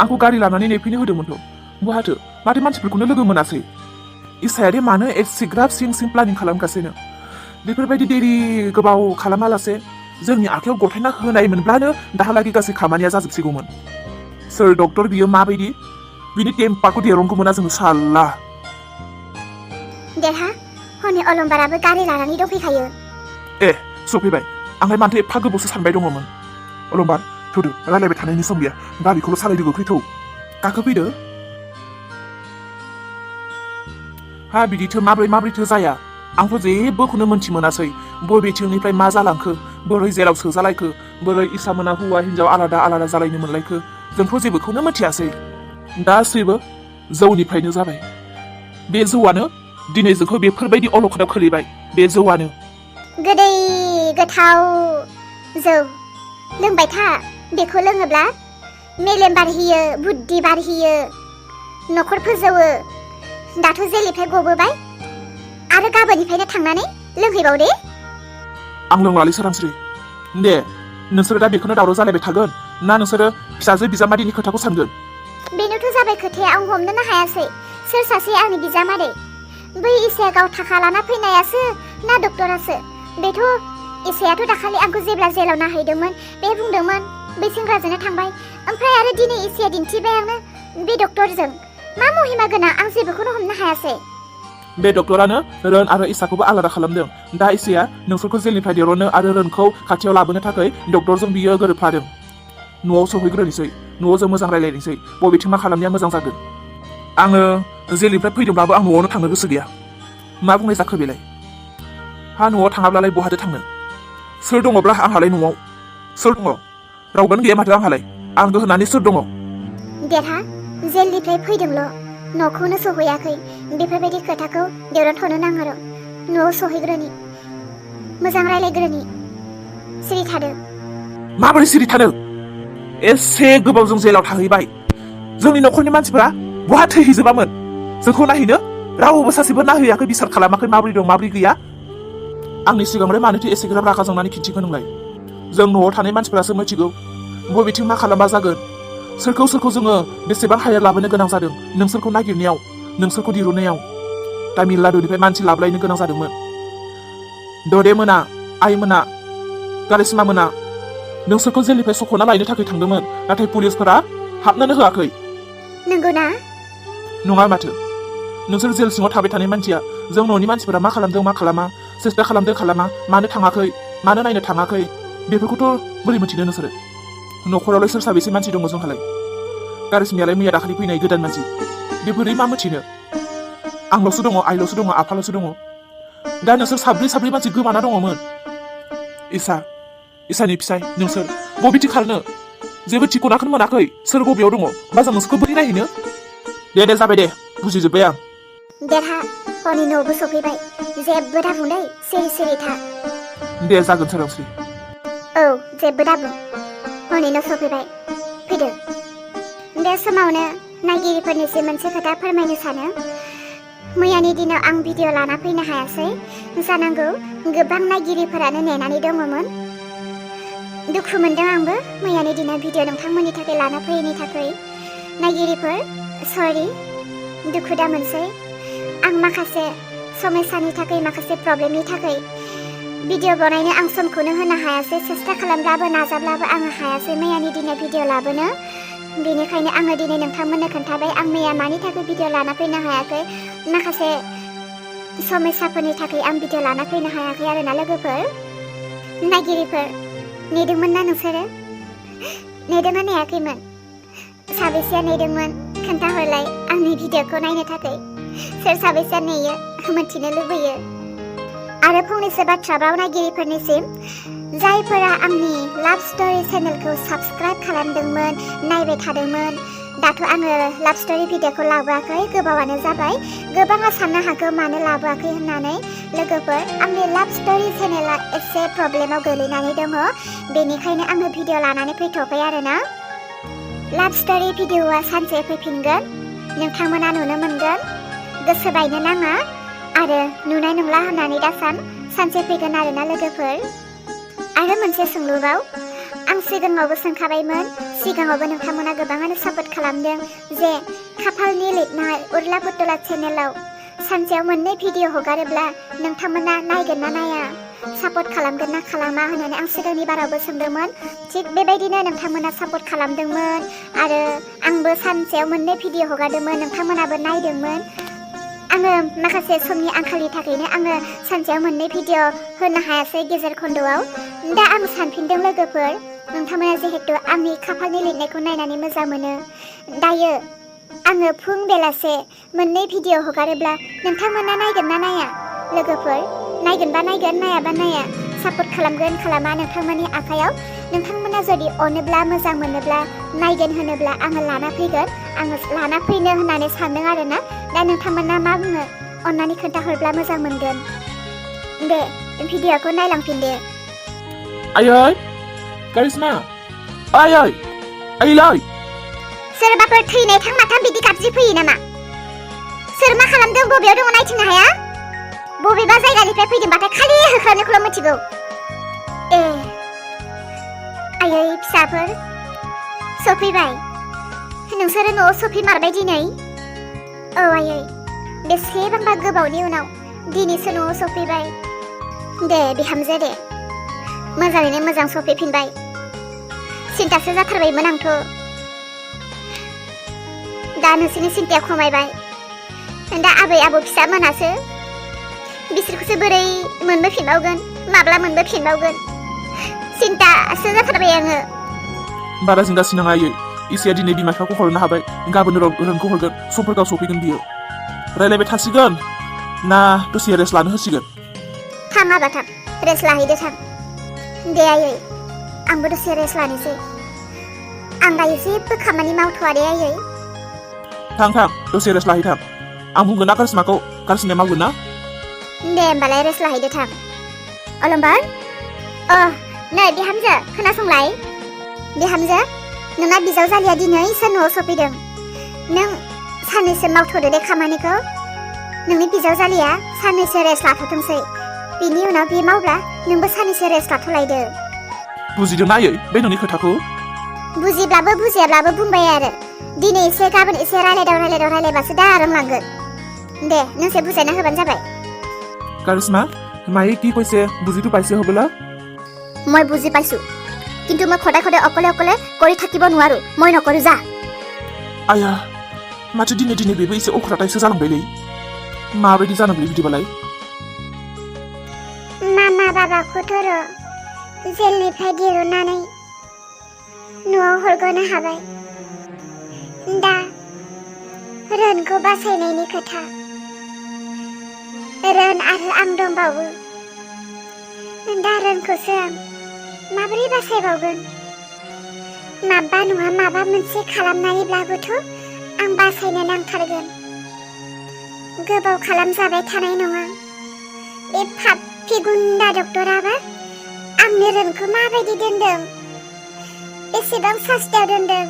आंखौ गारि लानानै नेफैनो होदोंमोनथ' बहाथो माथो मानसिफोरखौनो लोगो मोनासै इसायादि मानो एसेग्राब सिं सिं प्लानिं खालामगासिनो बेफोरबायदि देरि गोबाव खालामालासे जोंनि आखायाव गथायना होनायमोनब्लानो दाहालागै गासै खामानिया जाजोबसिगौमोन सोर डक्टर बियो माबायदि बिनि टेम्पारखौ देरंगौमोना जोङो साल्ला देहा हनै अलंबाराबो गारि लानानै दंफैखायो ए सफैबाय आंलाय माथो एफा गोबावसो सानबाय दङमोन अलंबार थौदो रायलायबाय थानायनि सम गैया गारिखौल' सालायदो गोख्रै थौ गाखोफैदो हा बिदिथो माब्रैथो जाया आंथ' जेबोखौनो मोनथि मोनासै बबेथिंनिफ्राय मा जालांखो बोरै जेराव सोजालायखो बोरै इसा मोना हौवा हिनजाव आलादा आलादा जालायनो मोनलायखो जोंथ' जेबोखौनो मोनथियासै गासैबो जौनिफ्रायनो जाबाय बे जौआनो दिनै जोंखौ बेफोरबायदि अलखदाव खोलैबाय बे जौआनो गोदै गोथाव जौ लोंबाय था बेखौ लोङोब्ला मेलेम बारहोयो बुद्धि बारहोयो न'खर फोजौवो दाथ' जेलनिफ्राय गबोबाय आरो गाबोननिफ्रायनो थांनानै लोंहैबाव दे आं लोंलालै सोरांस्रि दे नोंसोरो दा बेखौनो दावराव जालायबाय थागोन ना नोंसोरो फिसाजो बिजामादैनि खोथाखौ सानगोन बेनोथ' जाबाय खोथाया आं हमनोनो हायासै सोर सासे आंनि बिजामादै बै इसाया गाव थाखा लाना फैनायासो ना डक्टरासो बेथ' इसायाथ' दाखालि आंखौ जेब्ला जेलाव नाहैदोंमोन बे बुंदोंमोन बै सेंग्राजोंनो थांबाय ओमफ्राय आरो दिनै इसाया दिन्थिबाय आंनो बे डक्टरजों मा महिमा गोनां आं जेबोखौनो हमनो हायासै बे डक्टरानो रोन आरो इसाखौबो आलादा खालामदों दा इसाया नोंसोरखौ जेलनिफ्राय दिरुननो आरो रोनखौ खाथियाव लाबोनो थाखाय डक्टरजों बियो गोरोबफादों न'आव सहैग्रोनोसै न'आव जों मोजां रायलायनोसै बबेथिं मा खालामनाया मोजां जागोन आङो जेलनिफ्राय फैदोंब्लाबो आं न'आवनो थांनो गोसो गैया मा बुंनाय जाखो बेलाय हा न'आव थाङाब्लालाय बहाथो थांनो सोर दङब्ला आंहालाय न'आव सोर दङ रावबोनो गैया माथो आंहालाय आं दोहोनानै सोर दङ देरहा जेलनिफ्राय फैदोंल' न'खौनो सहैयाखै बेफोरबायदि खोथाखौ देरहाथ'नो नाङा र' न'आव सहैग्रोनि मोजां रायलायग्रोनि सिरि थादो माबोरै सिरि थानो एसे गोबावजों जेलाव थाहैबाय जोंनि न'खरनि मानसिफोरा बहा थैहैजोबामोन जोंखौ नायहैनो रावबो सासेबो नाहैयाखै बिसार खालामाखै माबोरै दं माबोरै गैया आंनि सिगाङावलाय मानोथो एसेग्राब रागा जोंनानै खिन्थिखो नोंलाय जों न'आव थानाय मानसिफोरासो मिथिगौ बबेथिं मा खालामबा जागोन सोरखौ जोङो बेसेबां हायर लाबोनो गोनां जादों नोंसोरखौ नागिरनायाव नोंसोरखौ दिरुननायाव तामिलनाडुनिफ्राय मानसि लाबोलायनो गोनां जादोंमोन ददे मोना आइ मोना गारिसिमा मोना नोंसोरखौ जेलनिफ्राय सख'ना लायनो थाखाय थांदोंमोन नाथाय पुलिसफोरा हाबनोनो होआखै नंगौना नङा माथो नोंसोर जेल सिङाव थाबाय थानाय मानसिया जों न'नि मानसिफोरा मा खालामदों मा खालामा सेस्था खालामदों खालामा मानो थाङाखै मानो नायनो थाङाखै बेफोरखौथ' बोरै मिथिनो नोंसोरो न'खरावलाय सोर साबेसे मानसि दङ जोंहालाय गारिसिमायालाय मैया दाखालि फैनाय गोदान मानसि बे बोरै मा मिथिनो आंल'सो दङ आइल'सो दङ आफाल'सो दङ दा नोंसोर साब्रै मानसि गोमाना दङमोन इसानि फिसाय नोंसोर बबेथिं खारनो जेबो थिखनाखौनो मोनाखै सोर बबेयाव दङ बा जों नोंसोरखौ बोरै नायहैनो दे जाबाय दे बुजिजोब्बाय आं देरहा हनै न'बो सफैबाय जेबो दाबुं दै सिरि था दे जागोन सोरांस्रि औ जेबो दाबुं हनै न' सफैबाय फैदो बे समावनो नायगिरिफोरनिसिम मोनसे खोथा फोरमायनो सानो मैयानि दिनाव आं भिडिअ लाना फैनो हायासै जानांगौ गोबां नायगिरिफोरानो नेनानै दङमोन दुखु मोनदों आंबो मैयानि दिनाव भिडिअ नोंथांमोननि थाखाय लाना फैयैनि थाखाय नायगिरिफोर सरि दुखु दा मोनसै आं माखासे समस्यानि थाखाय माखासे प्रब्लेमनि थाखाय भिडिअ बनायनो आं समखौनो होनो हायासै सेस्था खालामब्लाबो नाजाब्लाबो आङो हायासै मैयानि दिनाव भिडिअ लाबोनो बेनिखायनो आङो दिनै नोंथांमोननो खोन्थाबाय आं मैया मानि थाखाय भिडिअ लाना फैनो हायाखै माखासे समस्याफोरनि थाखाय आं भिडिअ लाना फैनो हायाखै आरोना लोगोफोर नायगिरिफोर नेदोंमोन ना नोंसोरो नेदोंना नेयाखैमोन साबेसेया नेदोंमोन खोन्थाहरलाय आंनि भिडिअखौ नायनो थाखाय सोर साबेसेया नेयो मिथिनो लुबैयो आरो फंनैसो बाथ्रा बाव नायगिरिफोरनिसिम जायफोरा आंनि लाभ स्ट'रि चेनेलखौ साबस्क्राइब खालामदोंमोन नायबाय थादोंमोन दाथ' आङो लाभ स्ट'रि भिडिअखौ लाबोआखै गोबावानो जाबाय गोबाङा साननो हागौ मानो लाबोआखै होननानै लोगोफोर आंनि लाभ स्ट'रि चेनेला एसे प्रब्लेमाव गोलैनानै दङ बेनिखायनो आङो भिडिअ लानानै फैथ'बाय आरोना लाभ स्ट'रि भिडिअआ सानसे फैफिनगोन नोंथांमोना नुनो मोनगोन गोसो बायनो नाङा आरो नुनाय नंला होननानै दासान सानसे फैगोन आरोना लोगोफोर आरो मोनसे सोंलुबाव आं सिगाङावबो सोंखाबायमोन सिगाङावबो नोंथांमोना गोबाङानो सापर्ट खालामदों जे खाफालनि लिरनाय उरला पुतला चेनेलाव सानसेयाव मोननै भिडिअ हगारोब्ला नोंथांमोना नायगोन ना नाया सापर्ट खालामगोन ना खालामा होननानै आं सिगांनि बारावबो सोंदोंमोन थिग बेबायदिनो नोंथांमोना सापर्ट खालामदोंमोन आरो आंबो सानसेयाव मोननै भिडिअ हगारदोंमोन नोंथांमोनाबो नायदोंमोन आङो माखासे समनि आंखालनि थाखायनो आङो सानसेयाव मोननै भिडिअ होनो हायासै गेजेर खन्दआव दा आं सानफिनदों लोगोफोर नोंथांमोना जिहेतु आंनि खाफालनि लिरनायखौ नायनानै मोजां मोनो दायो आङो फुं बेलासे मोननै भिडिअ हगारोब्ला नोंथांमोना नायगोन ना नाया लोगोफोर नायगोनबा नायगोन नायाबा नाया सापर्ट खालामगोन खालामा नोंथांमोननि आखायाव नोंथांमोना जुदि अनोब्ला मोजां मोनोब्ला नायगोन होनोब्ला आङो लाना फैगोन आङो लाना फैनो होननानै सानदों आरोना दा नोंथांमोना मा बुङो अननानै खोन्थाहरब्ला मोजां मोनगोन दे भिडिअखौ नायलांफिनदो आयै कारिश्मा आयै आइलै सोरबाफोर थैनाय थांनाथां बिदि गाबज्रि फैयो नामा सोर मा खालामदों बबेयाव दङ नायथिंनो हाया बबेबा जायगानिफ्राय फैदोंबाथाय खालि होख्रावनोखौल' मिथिगौ ए आयै फिसाफोर सफैबाय नोंसोरो न'आव सफैमारबाय दिनै औ आयै बेसेबांबा गोबावनि उनाव दिनैसो न'आव सफैबाय दे बिहामजो दे मोजाङैनो मोजां सफैफिनबाय सिन्थासो जाथारबायमोन आंथ' दा नोंसोरनि सिन्थाया खमायबाय दा आबै आबौ फिसा मोनासो बिसोरखौसो बोरै मोनबोफिनबावगोन माब्ला मोनबोफिनबावगोन सिन्थासो जाथारबाय आङो बारा जिंगासि नाङा आयै इसेया दिनै बिमा बिफाखौ हरनो हाबाय गाबोन रोंखौ हरगोन समफोरखौ सफैगोन बियो रायलायबाय थासिगोन ना दसे रेस्ट लानो होसिगोन थाङाबा थां रेस्ट लाहैदो थां दे आयै आंबो दसे रेस्ट लानोसै आं दायो जेबो खामानि मावथ'आ दे आयै थां दसे रेस्ट लाहैथां आं बुंगोन ना कारिश्माखौ कारिश्माया मावगोन ना दे होमबालाय रेस्ट लाहैदो थां अलंबार नै बिहामजो खोनासंलाय बिहामजो नोंना बिजावजालिया दिनैसो न'आव सफैदों नों साननैसो मावथ'दो दे खामानिखौ नोंनि बिजावजालिया साननैसो रेस्ट लाथ'थोंसै बिनि उनाव बे मावब्ला नोंबो साननैसो रेस्ट लाथ'लायदो बुजिदों ना आयै बे नोंनि खोथाखौ बुजिब्लाबो बुजियाब्लाबो बुंबाय आरो दिनै एसे गाबोन एसे रायलायदाव दा रोंलांगोन दे नोंसे बुजायना होबानो जाबाय কারিশ্মা মায়ে কি কৈছে বুজিটো পাইছে হবলা মই বুজি পাইছো কিন্তু মই খদায় খদায় অকলে অকলে কৰি থাকিব নোৱাৰো মই নকৰো যা आया माथो दिनै दिनै बेबो एसे अख्राथायसो जालांबायलै माबायदि जानांगौ बिदिबालाय मामा बाबाखौथ' र' जेलनिफ्राय दिरुननानै न'आव हरग'नो हाबाय दा रोनखौ बासायनायनि खोथा रोन आरो आं दंबावो दा रोनखौसो आं माबोरै बासायबावगोन माबा नङा माबा मोनसे खालामनानैब्लाबोथ' आं बासायनो नांथारगोन गोबाव खालामजाबाय थानाय नङा बे फाफि गुन्दा डक्टराबा आंनि रोनखौ माबायदि दोनदों बेसेबां सास्तायाव दोनदों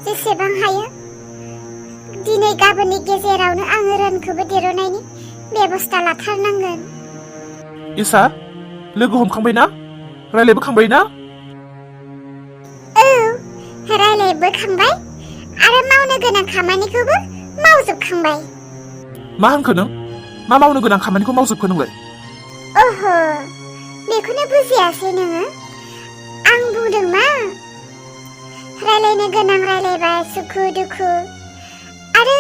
जेसेबां हायो दिनै गाबोननि गेजेरावनो आङो रोनखौबो दिरुननायनि बेबस्था लाथारनांगोन इसा लोगो हमखांबायना रायलायबोखांबायना औ रायलायबोखांबाय आरो मावनो गोनां खामानिखौबो मावजोबखांबाय मा होनखो नों मा मावनो गोनां खामानिखौ मावजोबखो नोंलाय ओहो बेखौनो बुजियासै नोङो आं बुंदों मा रायलायनो गोनां रायलायबाय सुखु दुखु आरो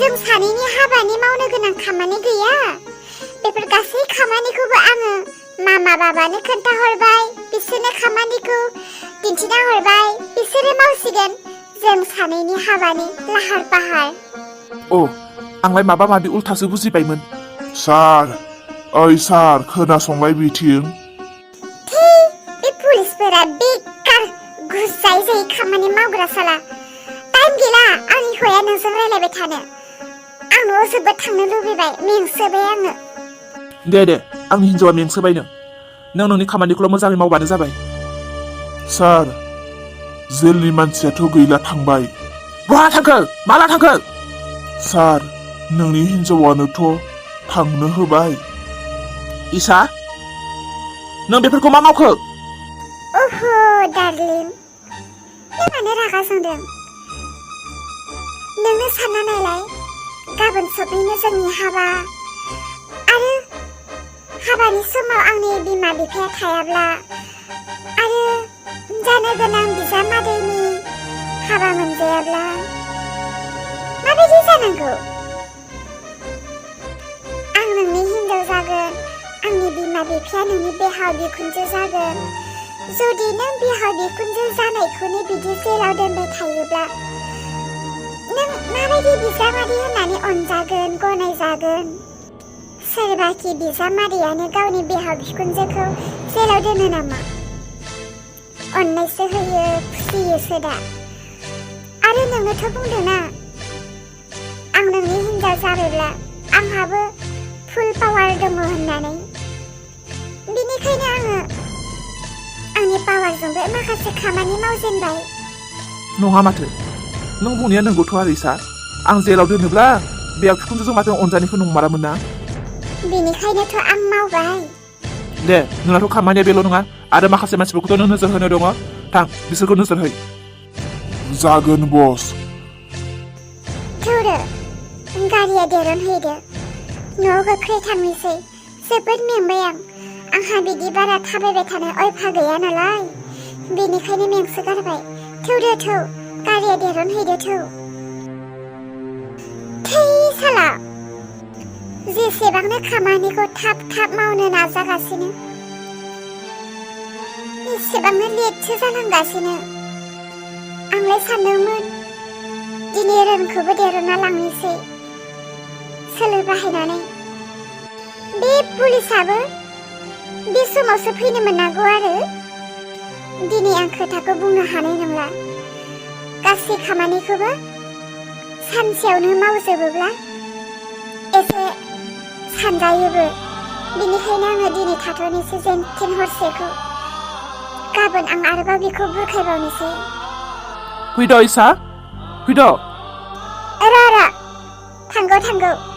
जों सानैनि हाबानि मावनो गोनां खामानि गैया बेफोर गासै खामानिखौबो आङो मामा बाबानो खोन्थाहरबाय बिसोरनो खामानिखौ दिन्थिना हरबाय बिसोरो मावसिगोन जों सानैनि हाबानि लाहार फाहार अ आंलाय माबा माबि उल्थासो बुजिबायमोन सार ओइ सार खोनासंलाय बिथिं बे पुलिसफोरा बेकार घुस जायै जायै खामानि मावग्रा साला टाइम गैला आंनि हौवाया नोंजों रायलायबाय थानो आं न'आव जोबोद थांनो लुबैबाय मेंसोबाय आङो दे आंनि हिन्जावा मेंसोबायनो नों नोंनि खामानिखौल' मोजाङै मावबानो जाबाय सार जेलनि मानसियाथ' गैला थांबाय बहा थांखो माला थांखो सार नोंनि हिन्जावानोथ' थांनो होबाय इसा नों बेफोरखौ मा मावखो ओहो डार्लिं नों मानो रागा जोंदों नोंनो सानना नायलाय गाबोन सफैनो जोंनि हाबा आरो हाबानि समाव आंनि बिमा बिफाया थायाब्ला आरो जानो गोनां बिजामादैनि हाबा मोनजायाब्ला माबायदि जानांगौ आं नोंनि हिनजाव जागोन आंनि बिमा बिफाया नोंनि बिहाव बिखुनजो जागोन जुदि नों बिहाव बिखुनजो जानायखौनो बिदि जेलाव दोनबाय थायोब्ला नों माबायदि बिजामादै होननानै अनजागोन गनायजागोन सोरबाखि बिजामादैयानो गावनि बिहाव बिखुनजोखौ जेलाव दोनो नामा अननायसो होयो खुसियोसो दा आरो नोङोथ' बुंदोंना आं नोंनि हिनजाव जाबायब्ला आंहाबो फुल पावार दङ होननानै बिनिखायनो आङो आंनि पावारजोंबो माखासे खामानि मावजेनबाय नङा माथो नों बुंनाया नंगौथ' आरिसा आं जेलाव दोनोब्ला बिहाव बिखुनजोजों माथो अनजानायखौ नंमारामोन ना बेनिखायनोथ' आं मावबाय दे नोंनाथ' खामानिया बेल' नङा आरो माखासे मानसिफोरखौथ' नों नोजोर होनो दङ थां बिसोरखौ नोजोर हो जागोन बस थौदो गारिया देरनहैदो न'आव गोख्रै थांनोसै जोबोद मेंबाय आंहा बिदि बारा थाबायबाय थानाय अयफा गैया नालाय बेनिखायनो मेंसोगारबाय थौदो थौ गारिया देरनहैदो थौ थै साला जेसेबांनो खामानिखौ थाब थाब मावनो नाजागासिनो एसेबांनो लेटसो जालांगासिनो आंलाय सानदोंमोन दिनै रोनखौबो देरना लांनोसै सोलो बाहायनानै बे पुलिसाबो बे समावसो फैनो मोननांगौ आरो दिनै आं खोथाखौ बुंनो हानाय नंला गासै खामानिखौबो सानसेयावनो मावजोबोब्ला एसे सानजायोबो बेनिखायनो आङो दिनै थाथ'नोसै जेनथेन हरसेखौ गाबोन आं आरोबाव बेखौ बुरखायबावनोसै फैद' इसा फैद' र' थांगौ